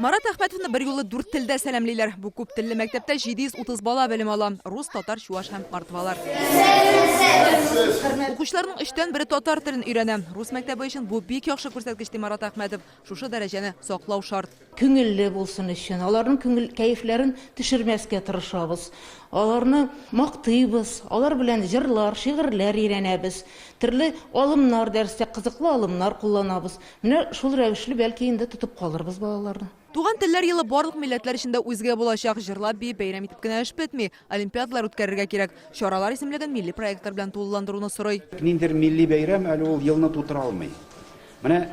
Марат Әхмәтовны берьюлы дүрт телдә сәламлиләр. Бу күп телле мәктәптә 730 бала белем ала. Рус, татар, чуаш һәм мордвалар. Укучыларның өчтән бере татар телен өйрәнә. Рус мәктәбе өчен бу бик яхшы күрсәткеч, ди Марат Әхмәтов. Шушы дәрәҗәне саклау шарт. Күңелле булсын өчен, аларның күңел кәефләрен төшермәскә тырышабыз. Аларны мактыйбыз, алар белән җырлар, шигырьләр өйрәнәбез. Төрле алымнар дәрестә, кызыклы алымнар кулланабыз. Менә шул рәвешле, бәлки, инде тотып калырбыз балаларны. Туган телләр елы барлык милләтләр өчен дә үзгә булачак. Җырлап-биеп бәйрәм итеп кенә эш бетми. Олимпиадалар үткәрергә кирәк. Чаралар исемлеген милли проектлар белән тулыландыруны сорый. Ниндидер милли бәйрәм әле ул елны тутыра алмый. Менә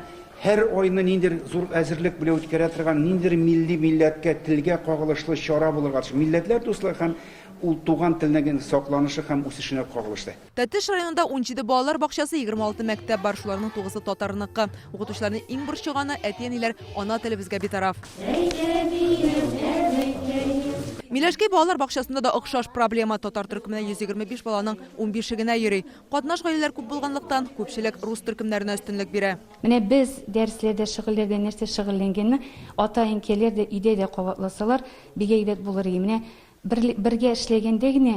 һәр айны ниндидер зур әзерлек белән үткәрә торган ниндидер милли милләткә, телгә кагылышлы чара булырга тиеш. Милләтләр дуслыгы һәм ул туган телнең сакланышы һәм үсешенә кагылышлы. Тәтеш районында 17 балалар бакчасы, 26 мәктәп бар, шуларның тугызы татарныкы. Укытучыларны иң борчыганы, әти-әниләр ана телебезгә битараф. Миләшкәй балалар бакчасында да охшаш проблема. Татар төркеменә 125 баланың унбише генә йөри. Катнаш гаиләләр күп булганлыктан, күпчелек рус төркемнәренә өстенлек бирә. Менә без дәресләрдә, шөгыльләрдә нәрсә шөгыльләнгәнне ата-әнкәләр дә өйдә дә кабатласалар, бик әйбәт булыр иде. Менә Бергә эшләгәндә генә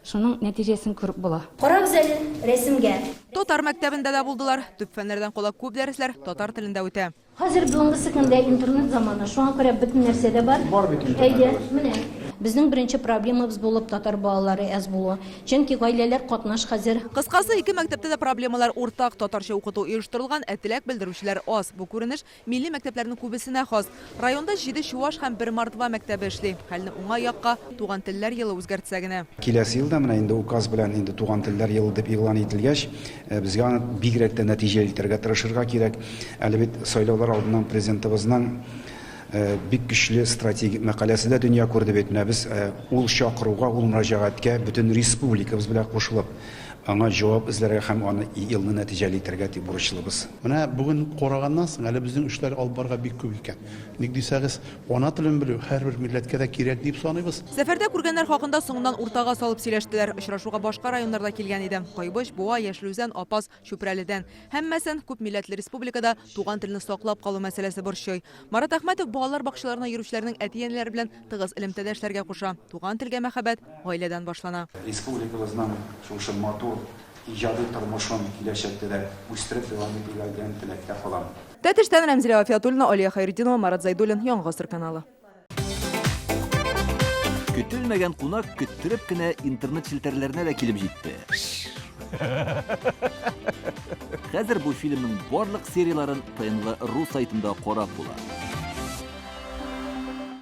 шуның нәтиҗәсен күреп була. Карагыз әле рәсемгә. Татар мәктәбендә дә булдылар. Төп фәннәрдән кала күп дәресләр татар телендә үтә. Хәзер бүгенгесе көндә интернет заманы, шуңа күрә бөтен нәрсә дә бар. Бар бит интернет. Әйдә, менә. Безнең беренче проблемабыз булып татар балалары әз булуы. Чөнки гаиләләр катнаш хәзер. Кыскасы, ике мәктәптә дә проблемалар уртак. Татарча укыту оештырылган, ә теләк белдерүчеләр аз. Бу күренеш Милли мәктәпләрнең күбесенә хас. Районда җиде чуаш һәм бер мордва мәктәбе эшли. Хәлне уңай якка Туган телләр елы үзгәртсә генә. Киләсе елда менә инде указ белән инде Туган телләр елы дип игълан ителгәч, безгә аны бигрәк тә нәтиҗәле итәргә тырышырга кирәк. Әле бит сайлаулар алдыннан Президентыбызның бик көчле стратегик мәкаләсе дә дөнья күрде бит. Менә без ул чакыруга, ул мөрәҗәгатькә бөтен республикабыз белән кушылып, Аңа җавап эзләргә һәм аны елны нәтиҗәле итәргә дип бурычлыбыз. Менә бүген караганнан соң, әле безнең эшләр алып барырга бик күп икән. Ник дисәгез, ана телен белү һәрбер милләткә дә кирәк дип саныйбыз. Сәфәрдә күргәннәр хакында соңыннан уртага салып сөйләштеләр. Очрашуга башка районнар да килгән иде. Кайбыч, Буа, Яшел Үзән, Апас, Чүпрәледән. Һәммәсен күпмилләтле республикада туган телне саклап калу мәсьәләсе борчый. Марат Әхмәтов балалар бакчаларына йөрүчеләрнең әти-әниләре белән тыгыз элемтәдә эшләргә куша. Туган телгә мәхәббәт гаиләдән башлана. Республикабызның шушы матур иҗади тормышын киләчәктә дә үстереп дәвам итүгә дигән теләктә калам. Тәтештән Рәмзилә Гафиятуллина, Алия Хәйретдинова, Марат Зәйдуллин, Яңа Гасыр каналы. Көтелмәгән кунак көттереп кенә интернет челтәрләренә дә килеп җитте. Хәзер бу фильмның барлык серияләрен ТНВ ру сайтында карап була.